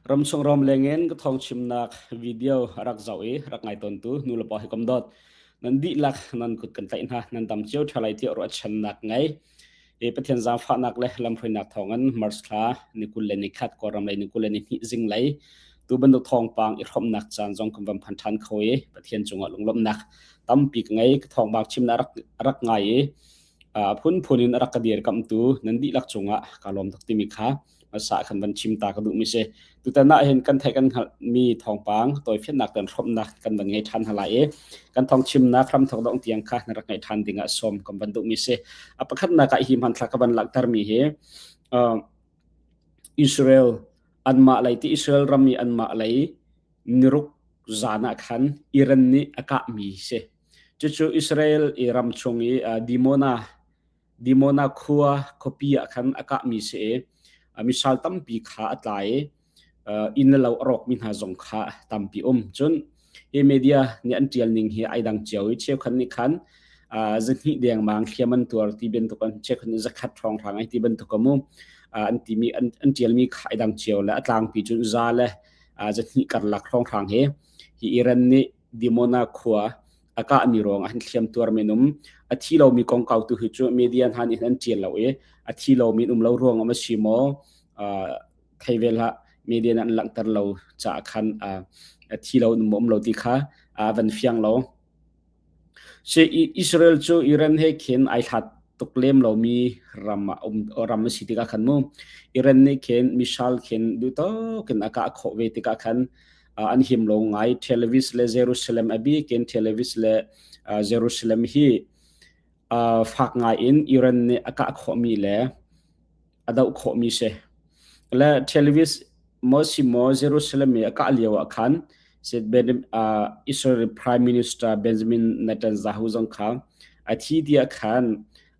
Ramchung ram lengin ka thawng chimnak video rak zoh i rak ngai tawntu nulepa hi kom dawt. Nan dihlak nan kut kan tlaih hna, nan dam cio ṭha lai tiah ruahchannak ngei. I Pathian zaangfahnak le lamhruainak thawngin March thla ni 21 Kawlram lei ni 22 zinglei tu bantuk thawngpang i hrawmnak caan zong kan van phan ṭhan kho i Pathian cungah lunglawmhnak tampi ka ngei. Ka thawngpang chimnak rak rak ngai i phunphun in a rak ka dirkamhtu nan dihlak cungah kaa lawm tuk timi kha hmasa khan van chim ta ka duhmi si. Tutan ah hin kan theih kan hngalhmi thawngpang tawifiannak kan hrawmnak kan van ngei ṭhan hna lai i kan thawng chimnak hramthok dong tiang kha na rak ngaih ṭhan ding ah sawm kan van duhmi si. A pakhatnak ah hi hmanthlak ka van langhtermi hi Israel anmah lei ti Israel ram i anmah lei niruk zan ah khan Iran nih a kahmi si. Cucu Israel i ram chung i Dimona Dimona khua khuapi ah khan a kahmi si i missile tampi kha a tla i inn le lo a rawkmi hna zong kha tampi um. Cun hi media nih an ṭial ning hi ai dang cio i cheukhat nih khan zahnih dengmang hliam an tuar ti bantuk an cheukhat nih zakhat hrawnghrang ai ti bantuk a mu an timi an ṭialmi kha ai dang cio le a tlangpi cun za le zahnih karlak hrawnghrang hi hi Iran nih Dimona khua a kahmi ruang ah hin hliam tuar men um a thi lomi kongkau tu hi cu media hna nih an ṭial lo i a thi lomi um lo ruang ah ma si maw thei ve hlah media an langhter lo caah khan a thi lo um um lo ti kha van fiang lo si Israel cu Iran he khin ai hlat tuk lem lomi ram um ram a si tikah khan mu Iran nih khin missile khin duhtawk in a kah khawh ve tikah khan an him lo ngai Tel Aviv le Jerusalem a bik in Tel Aviv le Jerusalem hi fak ngai in Iran nih a kah khawhmi le a doh khawhmi si le Tel Aviv maw si maw Jerusalem i a kah lio ah khan Israel Prime Minister Benjamin Netanyahu zong kha a thi tiah khan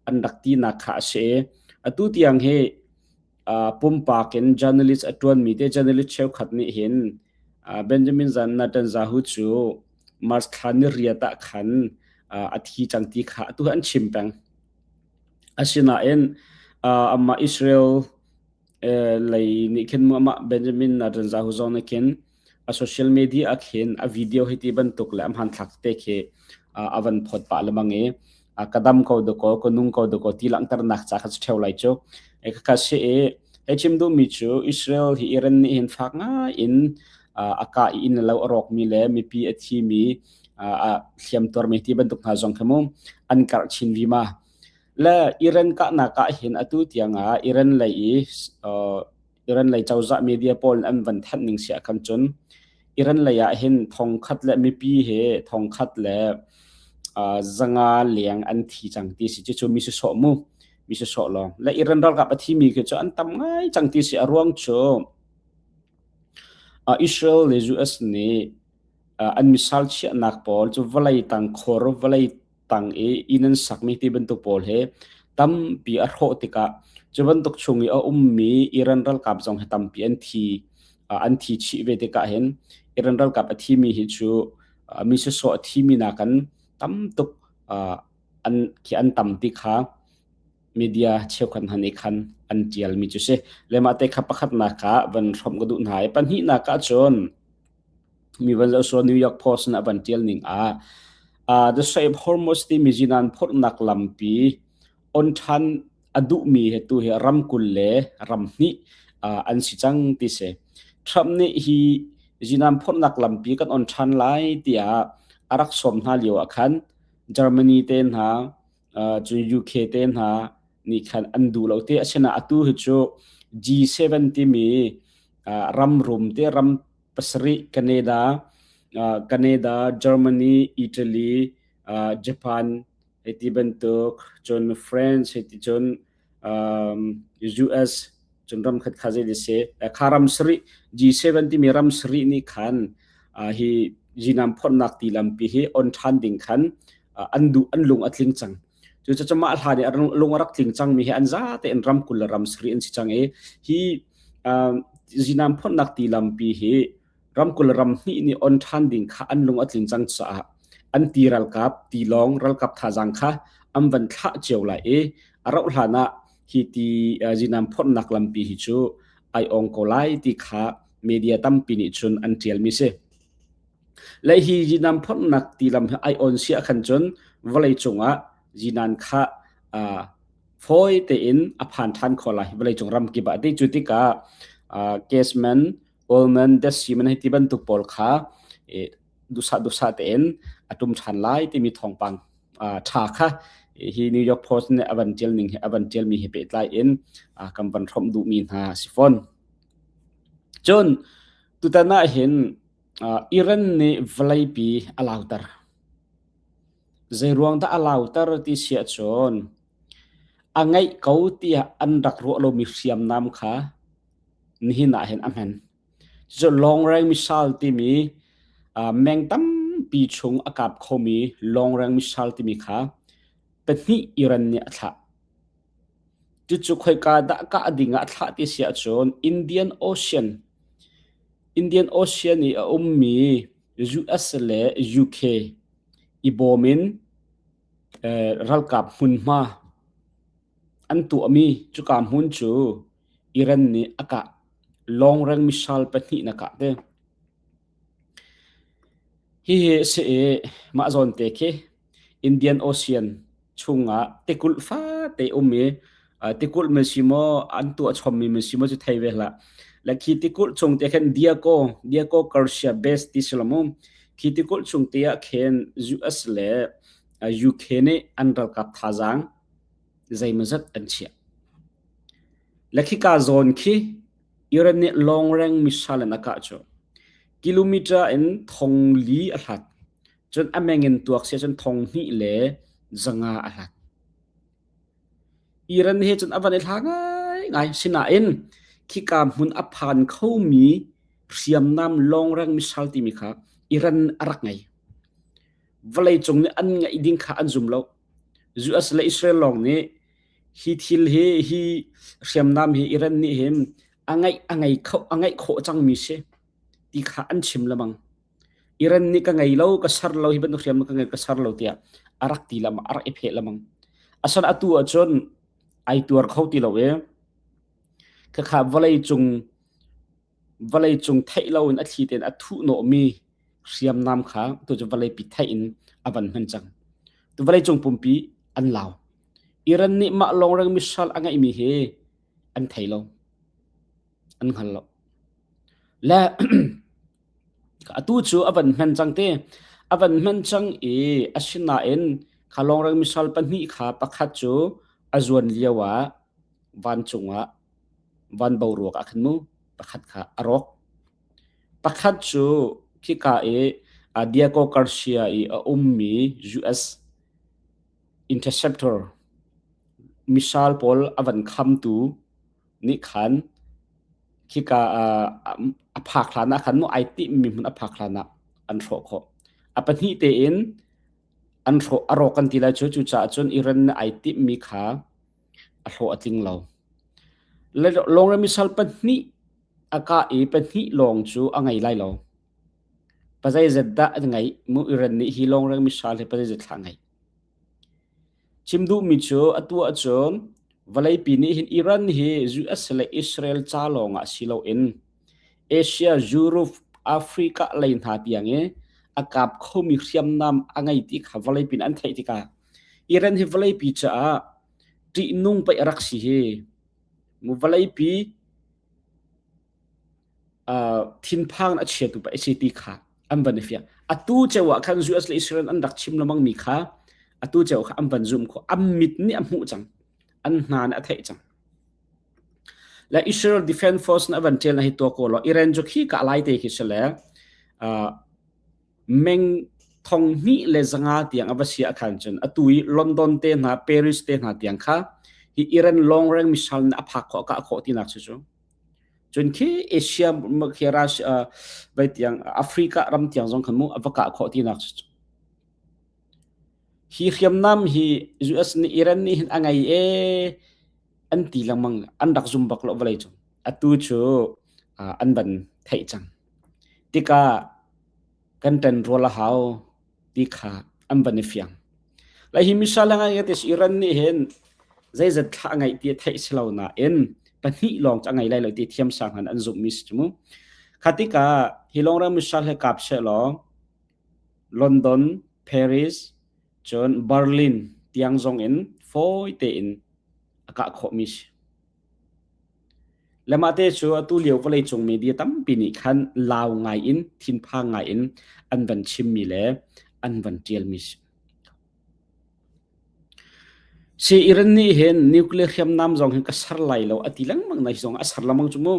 an rak tinak kha a si atu tiang hi pumpak in journalist a ṭuanmi te journalist cheukhat nih hin Benjamin Netanyahu cu March thla ni riat ah khan a thi cang ti kha atu an chim peng. Asinain amah Israel lei nih khin amah Benjamin Netanyahu zong nih khin a social media ah khin a video hi ti bantuk le a hmanthlak te khi a van phot pah lengmang i ka dam ko dakaw ka nung ko dakaw ti langhternak ca kha cu lai cu ka si i hei chim duhmi cu Israel hi Iran nih hin fak ngai in a kah i inn lo a rawkmi le mipi a thimi a hliam tuarmi ti bantuk hna zong khi mu an karh chin vima le Iran kahnak ah hin atu tiang ah Iran lei i Iran lei cozah media pawl an van thanh ning si ah khan cun Iran lei ah hin thongkhat le mipi he thongkhat le zanga leng an thi cang ti si cu mi sawh mu mi sawh lawng le Iran ralkap a thi mi khi cu an tam ngai cang ti si a ruang cu Israel le US nih an missile chiahnak pawl cu vawlei tang khor vawlei tang i inn an sakmi ti bantuk pawl he tampi a hrawh tikah cu bantuk chung i a ummi Iran ralkap zong hi tampi an thi an thi chih ve tikah hin Iran ralkap a thimi hi cu mi sawsawh a thimi nakin tam tuk an khi an tam ti kha media cheukhat hna nih khan an ṭialmi cu si le mah te kha pakhatnak ah van hrawmh ka duh hna i pahnihnak ah cun mi van zoh so New York Post na van tial ning ah the Strait of Hormuz timi zinan phorhnak lampi on than a duhmi he tu hi ram 20 le ram hnih an si cang ti si. Trump nih hi zinan phorhnak lampi kan on than lai tiah a rak sawm hna lio ah khan Germany te hna cun UK te hna nih khan an duh lo te asina atu hi cu G7 timi ram rum te ram pasarih Canada, Canada, Germany, Italy, Japan hei ti bantuk cun France hei ti cun US cun ram khat kha zei si kha ram sarih G7 timi ram sarih nih khan hi zinam phorhnak ti lampi hi on ṭhan ding khan an duh an lung a tling cang cucaah mah hlan i lung a rak tling cangmi hi an zate in ram 20 le ram sarih an si cang i hi zinam phorhnak ti lampi hi ram 20 ram hnih nih on ṭhan ding kha an lung a tling cang caah an ti ralkap tilawng ralkap thazaang kha an van thlah cio lai i a rauh hlan ah hi ti zinam phorhnak lampi hi cu ai ong ko lai ti kha media tampi nih cun an ṭialmi si. Le hi zinan phorhnak tilam hi ai on siah khan cun vawlei cungah zinan kha uh, fawi tein a phan ṭhan kho lai vawleicung ram kip ah ti cu tikah uh, gas man oil man dead man hei ti bantuk pawl kha eh, dusa dusa tein a tum ṭhan lai timi thawngpang uh, ṭha kha hi New York Post nih a van ṭial ning hi a van ṭial mi he pehtlai in uh, kan van hrawmh duhmi hna si fawn. Cun tutan ah hin uh, Iran nih vawleipi a lauter. Zeiruang dah a lauter ti si ahcun a ngeih ko tiah an rak ruah lomi hriamnam kha nihin ah hin a hman. Cucu long range missile timi uh, meng tampi chung a kap khomi long range missile timi kha pahnih Iran nih a thlah. Cucu khoika dah kah ding ah a thlah ti si ahcun Indian Ocean Indian Ocean i a ummi US le UK i bawm in ralkap hmunhma an tuahmi cuka hmun cu Iran nih a kah. Long-range missile pahnih in a kah te. Hihi a si i mah zawn te khi Indian Ocean chungah tikulh fate um i tikulh man si maw an tuah chommi man si maw cu thei ve hlah. Le khi tikulh chung te khin Diego Diego Garcia base ti si lo mu. Khi tikulh chung te ah khin US le UK nih an ralkap thazaang zeimawzat an chiah. Le khika zawn khi Iran nih long range missile in a kah cu kilometer in thong li a hlat. Cun a meng in tuak si cun thong hnih le zanga a hlat. Iran he cun a van i hla ngaingai. Sinain khika hmun a phan khomi hriamnam long range missile timi kha Iran a rak ngei. Vawleicung nih an ngeih ding kha an zum lo. US le Israel lawng nih hi thil hi hi hriamnam hi Iran nih hin a ngeih a ngei kho a ngeih khawh cangmi si ti kha an chim lemang. Iran nih ka ngei lo, ka ser lo, hi bantuk hriamnam ka ngei ka ser lo tiah a rak ti lamang, a rak i pheh lamang. Asan atu ahcun ai tuar kho ti lo i khakha vawlei cung vawlei cung theih lo in a thli tein a thuh hnawhmi hriamnam kha tu cu vawlei pi theih in a van hman cang. Tu vawlei cung pumpi an lau. Iran nih mah long missile a ngeihmi hi an thei lo. An hngal lo. Le atu cu a van hman cang te. A van hman cang i asinain kha long missile pahnih kha pakhat cu a zuan lio ah vancung ah van boruak ah khan mu pakhat kha a rawk. Pakhat cu khika i Diego Garcia i a ummi US interceptor missile pawl a van khamtu nih khan khika a phak hlan ah khan mu ai timhmi hmun a phak hlan ah an hrawh khawh. A pahnih tein an hrawh a rawk kan ti lai cu cucaah cun Iran nih ai timhmi kha a hlawh a tling lo. Lawngre missile pahnih a kah i pahnih lawng cu a ngei lai lo. Pazeizat dah an ngeih mu Iran nih hi lawngreng missile hi pazeizat thla ngeih. Chim duhmi cu atu ahcun vawleipi nih hin Iran hi US le Israel ca lawngah si loin Asia, Europe, Africa lei hna tiang i a kap khomi hriamnam a ngei ti kha vawleipi nih an theih tikah Iran hi vawleipi caah ṭihnung pei a rak si hi. Vawleipi uh, thinphang a chiatu pa si ti kha an van i fiang. Atu ceu ah khan US le Israel an rak chim lengmang mi kha atu ceu kha an van zum kho. An mit nih a hmuh cang. An hna nih a theih cang. Le Israel Defense Force na van ṭial na hi tua ko lo. Iran cu khi ka lai te khi si le uh, meng thong hnih le zanga tiang a va si ah khan cun atu i London te hna Paris te hna tiang kha hi Iran long range missile na a phak khawh ka khawh tinak si cu. Cun khi Asia khi Russia vai tiang Africa ram tiang zong khan mu a va kah khawh tinak si cu. Hi hriamnam hi US nih Iran nih hin a ngei e an ti lengmang an rak zum bak lo vawlei cung. Atu cu an van theih cang. Tikah kan ṭan rual a hau ti kha an van i fiang. Lai hi missile ngai te Iran nih hin zeizat thla a ngeih ti theih si lo nain pahnih lawng cu a ngei lai lo ti thiamsang han an zumhmi si cu mu. Kha tikah hi long range missile hi kap sehlaw London, Paris, cun Berlin tiang zong in fawi tein a kah khawhmi si. Le mahte cu atu lio vawleicung media tampi nih khan lau ngai in thinphang ngai in an van chimmi le an van ṭialmi si. Si Iran nih hin nuclear hriamnam zong hin ka ser lai lo a ti lengmang na hi zong a ser lengmang cu mu.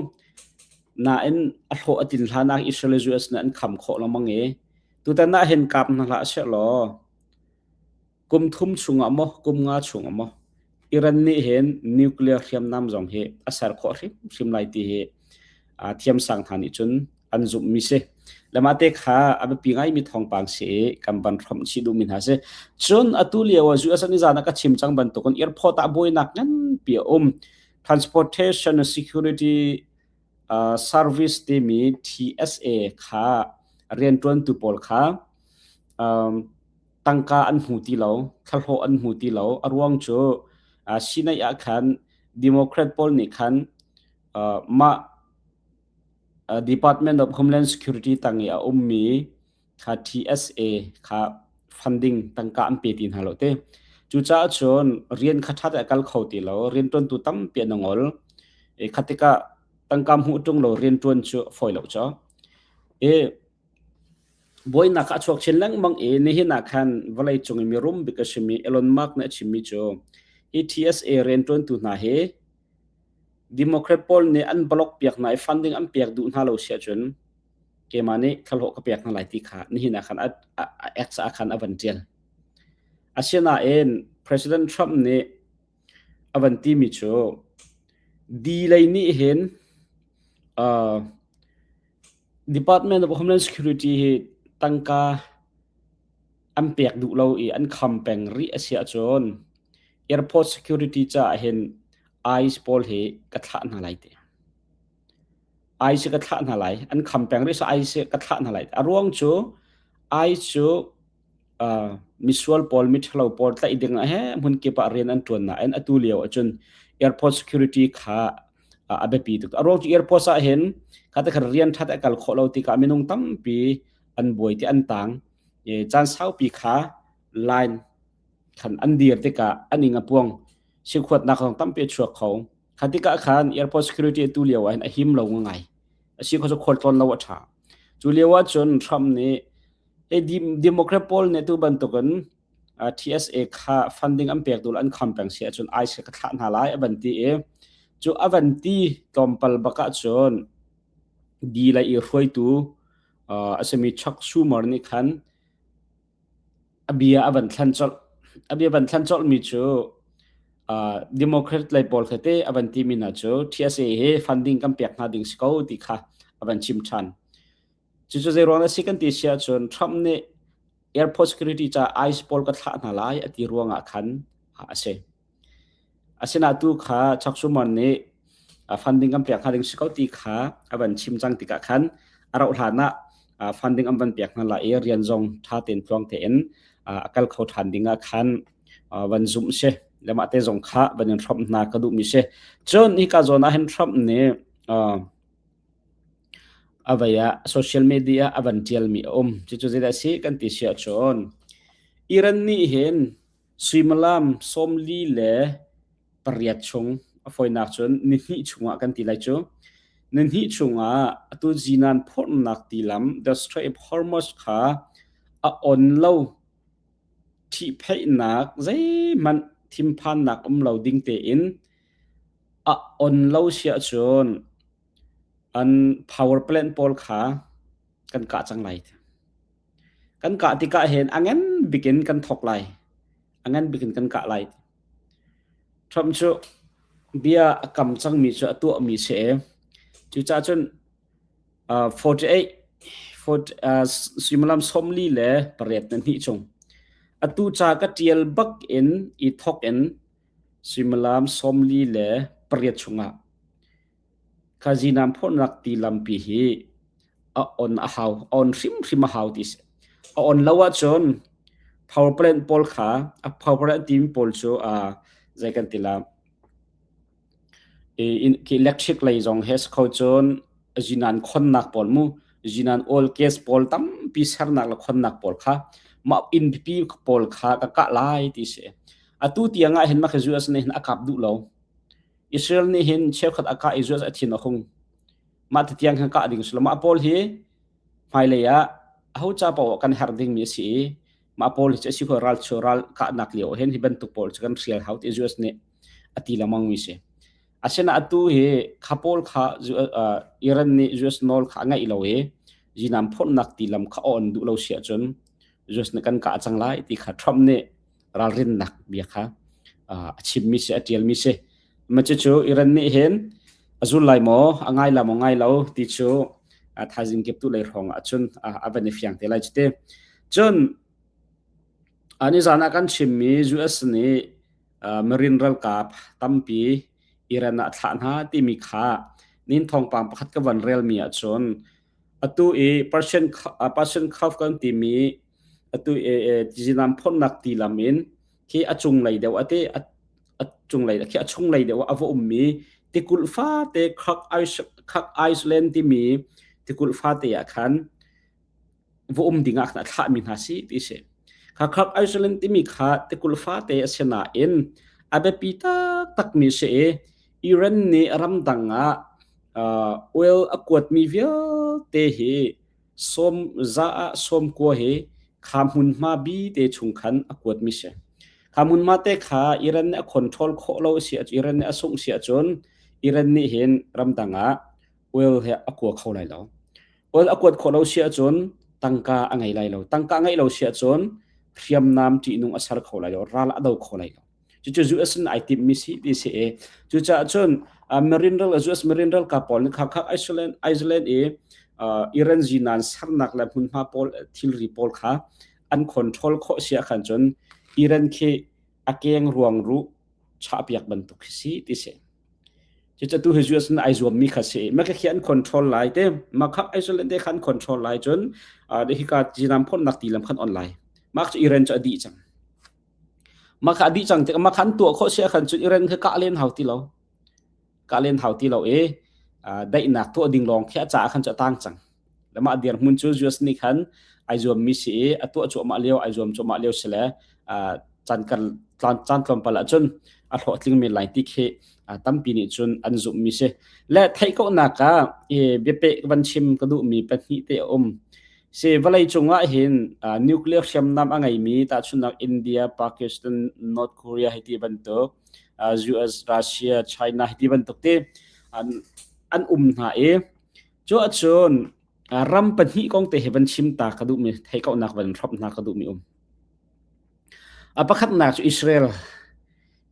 Nain a hlawh a tin hlan ah Israel le US nih an kham khawh lengmang i tutan ah hin kap hna hlah seh law Kum thum chungah maw, kum nga chungah maw, Iran nih hin nuclear hriamnam zong hi a ser khawh hrimhrim lai ti hi thiamsang hna nih cun an zumhmi si. Le mah te kha a biapi ngaimi thawngpang si i kan van hrawmh chih duhmi hna si. Cun atu lio ah US nih zan ah ka chim cang bantukin airport ah buainak nganpi a um. Transportation Security Service timi TSA kha rianṭuantu pawl kha um, tangka an hmu ti lo, thlahlawh an hmu ti lo. A ruang cu Sinai ah khan Democrat pawl nih khan mah Department of Homeland Security tang i a ummi kha TSA kha funding tangka an pe ti hna lo te. Cucaah cun rian kha ṭha te a kal kho ti lo. Rianṭuantu tampi an ngol. E kha tikah tangka hmuh ṭung lo rianṭuan cu fawi lo caw. E Buainak a chuak chin lengmang i nihin ah khan vawleicung i mirum bik a simi Elon Musk nih a chimmi cu hi TSA rianṭuantu hna hi Democrat pawl nih an block piak hna i funding an pek duh hna lo si ahcun keimah nih thlahlawh ka pek hna lai ti kha nihin ah khan a, a, a X ah khan a van ṭial. Asinain President Trump nih a van timi cu D lei nih hin uh, Department of Homeland Security hi tangka an pek duh lo i an kham peng rih a si ahcun airport security caah hin ICE pawl hi ka thlah hna lai ti. ICE ka thlah hna lai. An kham peng rih so ICE ka thlah hna lai. A ruang cu ICE cu misual pawl miṭhalo pawl tlaih ding ah he hmunkip ah rian an ṭuan nain atu lio ahcun airport security kha a biapi tuk. A ruang cu airport ah hin kha te khan rian ṭhat a kal khawh lo tikah minung tampi an buai ti an tang. Caan saupi kha line khan an dir tikah an ing a puang. Sikhuatnak zong tampi a chuak kho. Kha tikah khan airport security atu lio ah hin a him lo ngai. A si kho cu khualtlawn lo a ṭha. Cu lio ah cun Trump nih Hi Democrat pawl nih tu bantukin TSA kha funding an pek dul an kham peng si ahcun ICE ka thlah hna lai a van ti i cu a van ti tlawmpal bak ahcun D lei i hruaitu a simi Chuck Schumer nih khan a bia a van thlen colh. A bia van thlen colhmi cu Democrat lei pawl kha te a van timi hna cu TSA hi funding kan pek hna ding si ko ti kha a van chim ṭhan. Cucu zeiruang a si kan ti si ahcun Trump nih airport security ca ICE pawl ka thlah hna lai a ti ruangah khan a si. Asinain tu kha Chuck Schumer nih funding kan pek hna ding si ko ti kha a van chim cang tikah khan a rauh hlan ah funding an van pek hna lai i rian zong ṭha tein tluang tein a kal kho ṭhan ding ah khan van zumh si. Le mah te zong kha van in hrawmh hna ka duhmi si. Cun hika zawn ah hin Trump nih A vei ah social media ah a van ṭialmi a um. Cucu zeidah a si kan ti si ahcun Iran nih hin suimilam 48 chung a fawinak cun nihnih chungah kan ti lai cu. Nihnih chungah atu zinan phorhnak tilam the Strait of Hormuz kha a on lo ṭhihphaihnak zeihmanh thinphannak um lo ding tein a on lo si ahcun An power plant pawl kha kan kah cang lai. Kan kah tikah hin a ngan bik in kan thawk lai. A ngan bik in kan kah lai. Trump cu bia a kam cangmi cu a tuahmi si i cucaah cun 48 suimilam 48 na hnih chung atu ca ka ṭial bak in i thawk in suimilam 48 chungah Khazinam phorhnak ti lampi hi a on a hau, a on hrimhrim a hau ti si. A on lo ahcun power plant pawl kha a power plant timi pawl cu uh, zei kan ti la electric lei zong he si kho cun. Zinan khonnak pawl mu zinan oil gas pawl tampi sernak le khonnak pawl kha mah inn pipi pawl kha ka kah lai ti si. Atu tiang ah hin mah khi US nih hin a kap duh lo. Israel nih hin cheukhat a kah i US a thin a hung. Mah ti tiang hin kah ding si lo. Mah pawl hi hmailei ah aho ca paoh kan herh dingmi a si i mah pawl hi cu a si kho ral chu ral kahnak lio hin hi bantuk pawl cu kan hrial hau ti US nih a ti lengmang mi si. Asinain atu hi kha pawl kha Iran nih US nawl kha a ngaih lo i zinam phorhnak ti lam kha on duh lo si ahcun US nih kan kah cang lai ti kha Trump nih ralrinnak bia kha a chimmi si a ṭialmi si. Mah cucu Iran nih hin a zul lai maw, a ngai la maw ngai lo ti cu thaizing kip tu lei hrawng ahcun a van i fiang te lai cu ti. Cun nizan ah kan chimmi US nih Marine ralkap tampi Iran ah a thlah hna timi kha nin thawngpang pakhat ka van relmi ahcun atu i Persian Persian Gulf kan timi atu i zinam phorhnak tilam in khi a cunglei deuh ate a cunglei khi a chunglei deuh a va ummi tikulh fate Khark Iceland timi tikulh fate ah khan va um ding ah khan a thlahmi hna si ti si. Kha Khark Iceland timi kha tikulh fate a si nain a biapi taktakmi si i Iran nih ramdang ah oil a kuatmi vialte hi sawm za ah sawm kua hi kha hmunhma bi te chung khan a kuatmi si. Kha hmunhma te kha Iran nih a control khawh lo si Iran nih a sungh si ahcun Iran nih hin ramdang ah oil he a kua kho lai lo. Oil a kuat khawh lo si ahcun tangka a ngei lai lo. Tangka a ngeih lo si ahcun hriamnam ṭihnung a ser kho lai lo, ral a do kho lai lo. Cucu US in ai timhmi si ti si i cucaah cun Marine ral US Marine ralkap pawl nih kha kha Iceland Iceland i Iran zinan sernak le hmunhma pawl thilri pawl kha an control khawh si ahkhan cun Iran khi a keng ruang ruh chahpiak bantuk khi si ti si. Cucu tu hi US in ai zuammi kha si. Mah khi an control lai te. Mah kha Iceland te kha an control lai cun hika zinam phorhnak ti lam khan on lai. Mah cu Iran cu a dih cang. Mah kha a dih cang tikah mah kha an tuah khawh si ahkhan cun Iran kha kah len hau ti lo. Kah len hau ti lo i daihnak tuah ding lawng khi a caah khan cu a tang cang. Le mah dirhmun cu US nih khan ai zuammi si i a tuah cuahmah lio ai zuam cuahmah lio si le caan kar caan tlawmpal ahcun a hlawhtling men lai ti khi tampi nih cun an zumhmi si. Le theih kohnak ah i biapeh van chim ka duhmi pahnih te a um. Si vawlei cung ah hin nuclear hriamnam a ngeimi tahchunhnak India, Pakistan, North Korea hei ti bantuk, US, Russia, China hei ti bantuk te an um hna i cu ahcun ram pahnih kong te hi van chim ta ka duhmi theih kauhnak van hrawmh hna ka duhmi um. A pakhatnak cu Israel.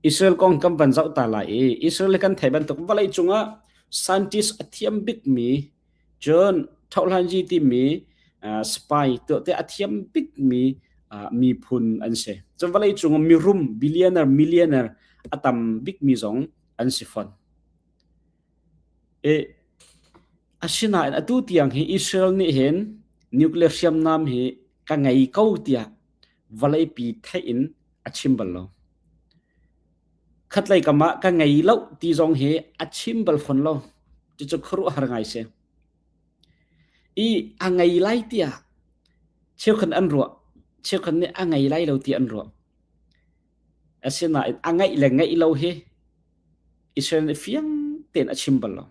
Israel kong kan van zoh ta lai i Israel kan theih bantuk vawlei cungah scientist a thiam bikmi cun thohhlanzi timi spy tuah te a thiam bikmi miphun an si. Cun vawlei cung mirum billionaire millionaire a tam bikmi zong an si fawn. E, asinain atu tiang hi Israel nih hin nuclear hriamnam hi ka ngei ko tiah vawleipi theih in a chim bal lo. Khatlei kam ah ka ngei lo ti zong hi a chim bal fawn lo. Cucu khuaruahhar ngai si. I a ngei lai tiah cheukhat an ruah, cheukhat nih a ngei lai lo ti an ruah. Asinain a ngeih le ngeih lo hi Israel nih fiang tein a chim bal lo.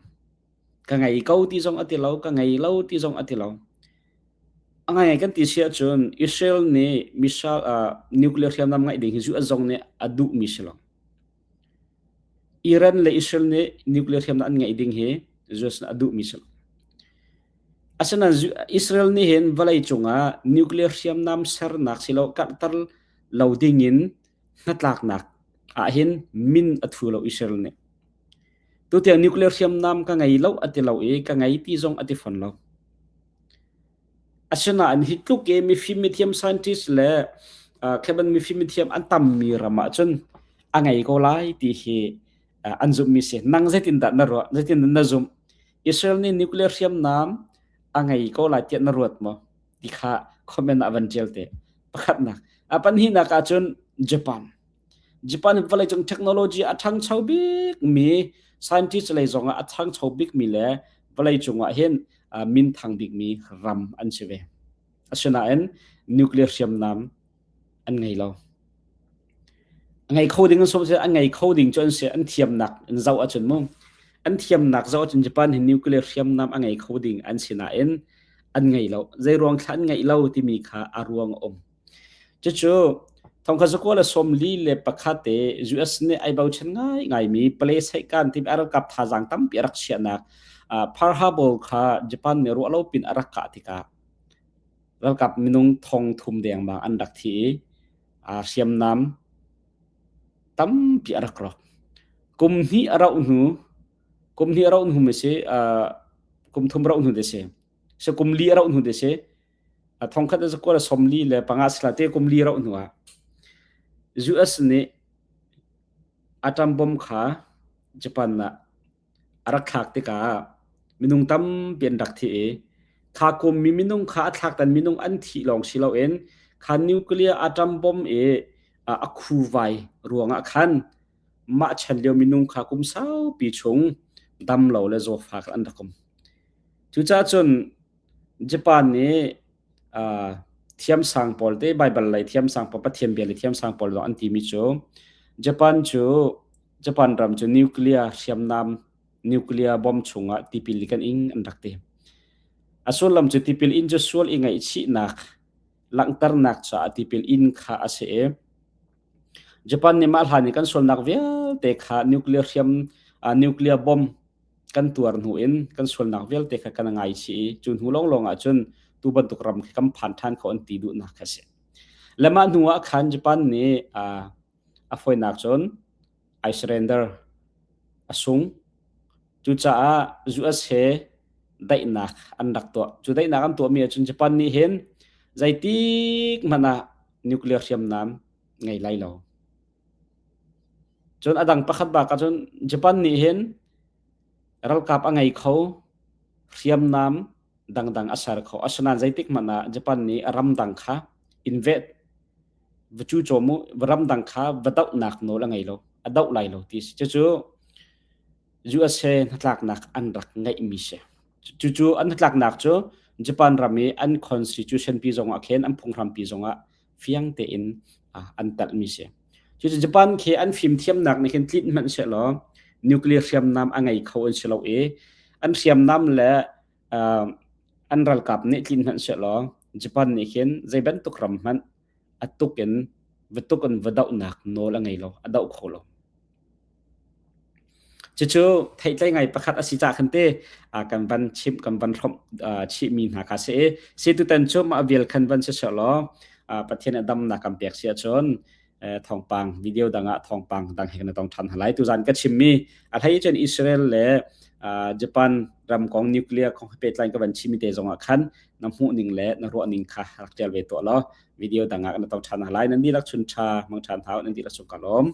Ka ngei ko ti zong a ti lo, ka ngei lo ti zong a ti lo. A ngai kan ti si ahcun Israel nih missile uh, nuclear hriamnam ngeih ding hi US zong nih a duhmi si lo. Iran le Israel nih nuclear hriamnam an ngeih ding hi US nih a duhmi si lo. Asinain Israel nih hin vawlei cungah nuclear hriamnam sernak silo karhter lo dingin hnatlaknak ahhin min a thu lo Israel nih. Tutiang nuclear hriamnam ka ngei lo a ti lo i ka ngei ti zong a ti fawn lo. Asinain hi tluk i mifim mithiam scientist le uh, kheban mifim mithiam an tammi ram ahcun a ngei ko lai ti hi uh, an zumhmi si. Nang zeitin dah na ruah? Zeitin dah na zumh? Israel nih nuclear hriamnam a ngei ko lai tiah na ruat maw? Ti kha comment ah van ṭial te. Pakhatnak. A pahnihnak ahcun Japan. Japan vawleicung technology a ṭhangcho bikmi scientist lei zongah a ṭhangcho bikmi le Vawlei cungah hin minthang bikmi ram an si ve. Asinain nuclear hriamnam an ngei lo. A ngei kho ding an sawm an ngei kho ding cu an si an thiamnak in zoh ahcun mu an thiamnak zoh ahcun Japan hi nuclear hriamnam a ngei kho ding an si nain an ngei lo. Zei ruang thla an ngeih lo timi kha a ruang a um. Cucu thongkhat zakua le 41 te US nih ai bochan ngaingaimi Palei Saihkan timi a ralkap thazaang tampi a rak chiahnak Pearl Harbor kha Japan nih ruah lo pin a rak kah tikah ralkap minung thong thum dengmang an rak thi i hriamnam tampi a rak rawk. Kum hnih a rauh hnu, kum hnih a rauh hnu mi si, kum thum rauh hnu te si, si kum li a rauh hnu te si, thongkhat le zakua le 45 sila te kum li rauh hnu ah US nih atom bomb kha Japan ah a rak thlak tikah minung tampi an rak thi i kha kum mi minung kha a thlak tan minung an thih lawng si loin kha nuclear atom bomb i a khuvai ruangah khan mah chan lio minung kha kum saupi chung dam lo le zawtfak an rak um. Cucaah cun Japan nih thiamsang pawl te Baibal lei thiamsang pawl Pathian bia lei thiamsang pawl zong an timi cu Japan cu Japan ram cu nuclear hriamnam nuclear bomb chungah tipil kan ing an rak ti. A sullam cu tipil in cu sual i ngaihchihnak langhternak caah tipil in kha a si i Japan nih mah hlan i kan sualnak vialte kha nuclear hriam nuclear bomb kan tuar hnu in kan sualnak vialte kha kan ngaichih i cu hnu lawnglawng ah cun tu bantuk ram khi kan phan ṭhan kho an ti duhnak kha si. Le mah hnu ah khan Japan nih a fawinak cun I surrender a sung. Cucaah US he daihnak an rak tuah. Cu daihnak an tuahmi ahcun Japan nih hin zeitik hmanh ah nuclear hriamnam ngei lai lo. Cun a dang pakhat bak ahcun Japan nih hin ralkap a ngei kho, hriamnam dangdang a ser kho. Asinain zeitik hmanh ah Japan nih ramdang kha invade va cucawm u, ramdang kha va dohnak nawl a ngei lo, a doh lai lo ti a si. Cucu USA hnatlaknak an rak ngeihmi si. Cucu an hnatlaknak cu Japan ram i an constitution pi zongah khin an phunghrampi zongah fiang tein an telhmi si. Cucu Japan khi an fimthiamnak nih khin tlinh hmanh sehlaw nuclear hriamnam a ngei kho an si lo i an hriamnam le an ralkap nih tlinh hmanh sehlaw Japan nih khin zei bantuk ram hmanh a tuk in va tuk in va dohnak nawl a ngei lo, a doh kho lo. Cucu theihtlei ngai pakhat a si cah khan te kan van chimh kan van hrawmh chihmi hna kha si i si tutan cu mah vial khan van si sehlaw Pathian a damnak kan pek si ahcun thawngpang video dang ah thawngpang dang he kan tong ṭhan hna lai. Tuzan ka chimmi a hlei cun Israel le Japan ram kong nuclear kong he pehtlai ka van chimmi te zong ah khan na hmuh ning le na ruah ning kha rak ṭial ve tuah law video dang ah kan tong ṭhan hna lai. Nan dihlak chun ṭha mang ṭhan hau nan dihlak chung ka lawm.